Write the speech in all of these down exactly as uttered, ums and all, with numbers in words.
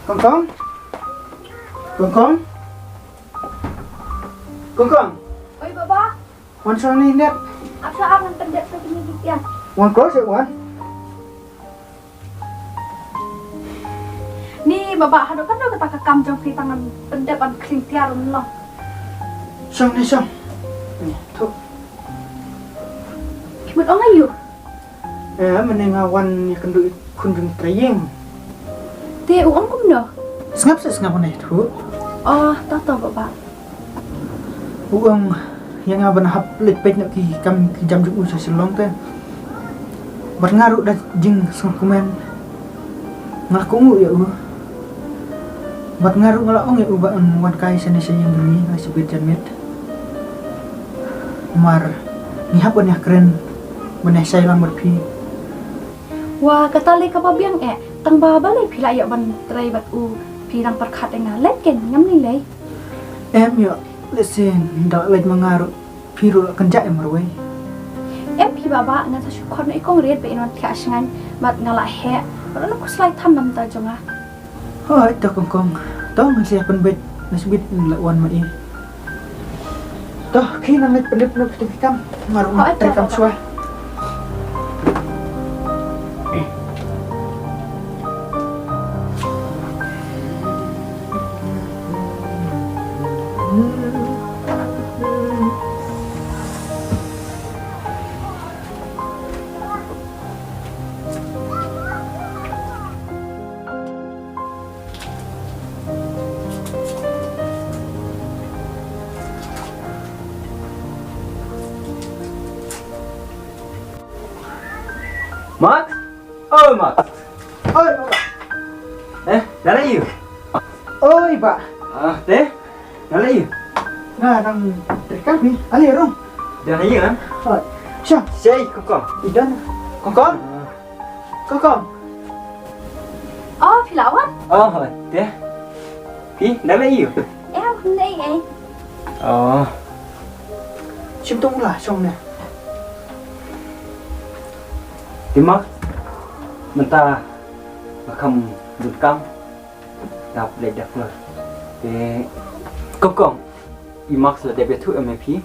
Kong Kong? Kong Kong? Kong Kong? Oi, Baba. Wan shong ni net. Ap sha ap ngan pyndep ka kini ki tiang. Wan ko se wan. Ni, Baba, haduh katno kata ka kam jong phi tang ngan pyndep ban khring tiar un long. Shong ni shong. Ni, tu. Ki mut ong ayu. Eh, mynne nga wan ïakynduh ïa u khun jong u trai ïing. Te u ong kumno? Sngap se sngap ne tu. Oh, ta to Baba. U ong ïa nga ban hap leit peit noh ki kam ki jam jong u sha Shillong te. Bad nga ruh da jingsngewkmen. Nga la kohnguh ïa u. Bad nga ruh nga la ong ïa u ba yn wan kai shane sha ïing jong ngi, nga shu bit janmiet. Namar ngi hap ban ïakren ban ïashai lang bad phi. Wa, kata lei kaba biang eh, tang ba balei phi la ïoh ban trei bad u, phi dang pyrkhat ïa nga, leit kein, ngam lei lei. Em ïoh, lehse da leit ma nga ruh. Phi ruh la kynjah ïa marwei. Em phi Baba, ngan sa shu khot noh i kong Riat ba in wan thiah shngain bad nga la heh. Ruh na khuslai than na bynta jong nga. Hooid to Kong Kong. To ngan sa ïa pynbeit na shibit in la wan ma i. To khie nang leit pyndep noh kita ki kam. Nga ruh ngan trei kam shuwa. Max? Oh, Max. Oi, Baba. Eh, da la ïoh? Oi, Ba. Ah, te? Da la ïoh? Nga dang trei kam hi. Ale rung. Da la ïoh, eh? Oi. Sha. Sei, Kong Kong. I don. Kong Kong. Ah. Kong Kong. Oh, phi la wan? Oh, te. Phi, da la ïoh? Em, hynrei ei. Oh. Shim tu la shong ne. Te Max, mynta nga kham donkam dap leh dap la. Te Kong Kong, i Max la dep ïathuh em ïa phi?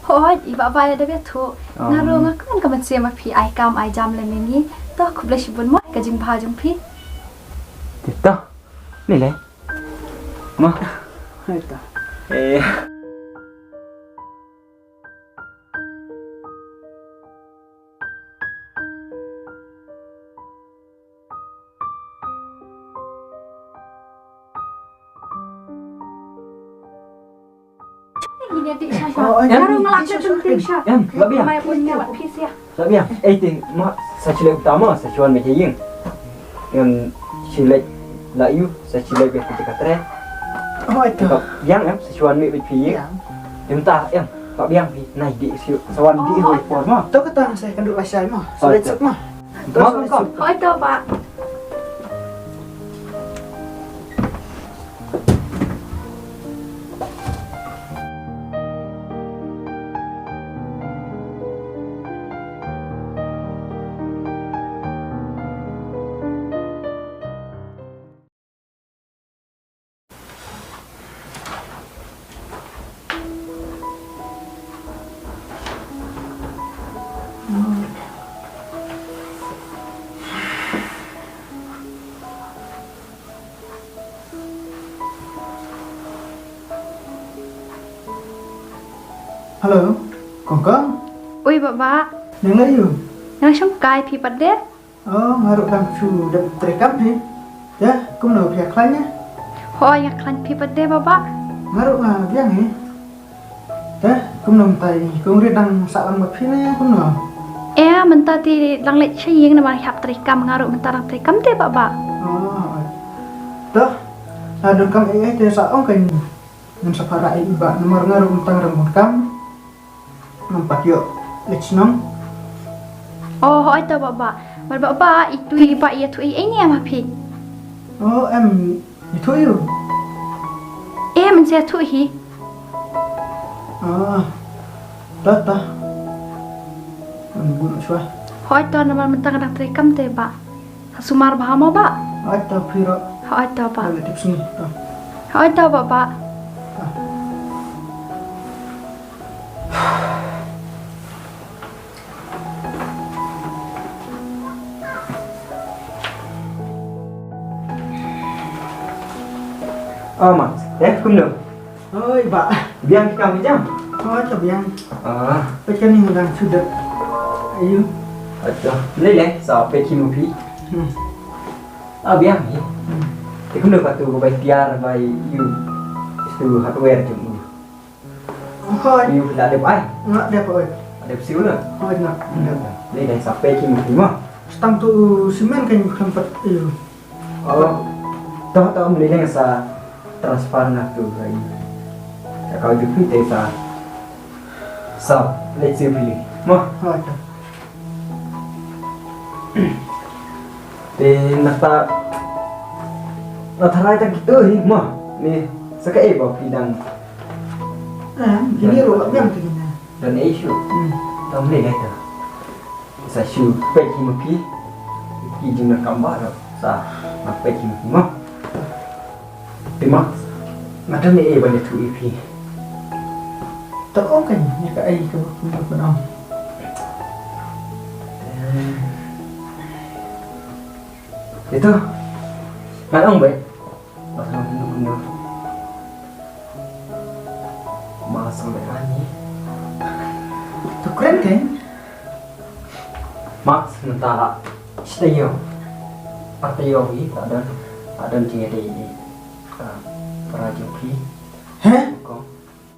Hooid, i Baba la dep ïathuh. Nga ruh nga kmen ka mynsiem ba phi ai kam ai jam lem ïa ngi. To khublei shibun mo ka jingbha jong phi. Te to. Ni lei. Mo. Hai ta. Eh. Em, la biang. Mai pun nya wat phi sia. La biang. Ei te ma sa chilek ta ma sa chuan me ïing. Em chilek la yu sa chilek be kita katre. Oh itu. Biang em sa chuan me be ïing. Em ta em. Ka biang phi nai di siu sa wan di hoi por ma. To kata sa kan duk la shai ma. Sa leit suk ma. Hoi to Ba. Hello, Kongkong? Ui, Baba. Nang la ïu? Nang shong kai, phi pat de? Oh, nga ruh dang shu dep trei kam hi. Ya, kumno phi khlaiñ ya? Hooid, nga khlaiñ, phi pat de, Baba? Nga ruh nga biang hi. Te, kumno mynta i kong Rit dang sah lang bad phi ne kumno? Ïa, mynta te dang leit sha ïing namar i hap trei kam, nga ruh mynta dang trei kam te Baba. Oh, to. La don kam ei ei te sa ong kein ngan sa para i Baba namar nga ruh mynta nga dang bun kam. Ngam pat ïoh leit shnong. Oh, hooid to Baba. Bad Baba, itu i Baba ïathuh ei ei ne ma phi? Oh, em. Ïathuh ïa u? Em, yn sa ïathuh hi. Ah, ta ta. Ngan bun shuwa. Hooid to, namar mynta nga dang trei kam te Baba. Sa sumar bha mo Baba? Hooid to, phi ruh. Hooid to pa. Hooid to papa. Oh, Max. Eh, kumno? Oi, ba. Biang ki kam ki jam? Oi, ka biang. Ah. Peit kane nga dang shu dep. Ayu. Acha. Lei lei, sa peit ki movie. Hmm. Ah, biang hi. Hmm. Te kumno pat tu ka bai tiar bai ïoh. Stu hardware jong u. Hooid. Ïoh la dep ai. Nga dep hooid. Dep siew la. Hooid nga. Lei lei sa peit ki movie mo. Stang tu simen kan ïoh kan pat ïoh. Oh, to to mlei leng sa transfer na tu lagi. Ka kau jupi te sa sa lei si phi. Mo. Ha ta. Te na ta na tharai ta kitu hi mo. Ni sa ka e ba phi dang. Eh, ini ro la yang tu ni. Dan e shu. Hmm. To mlei leng ta. Sa shu peit hi ma phi. Ki jingdonkam baroh sa nga peit hi ma phi mo. Te ma nga dang ïa ban ïathuh ïa phi. To ong kan ïa kaei kaba phi ban ong. Ito. Ngan ong beit. Ba sngewthuh kumno. Ma sngewbha ïa ni. To kren kan. Ma sngewthuh la. Shi taïew. Ar taïew hi la don. La don jingïadei ïa i. Ka para jong phi. He? Ko.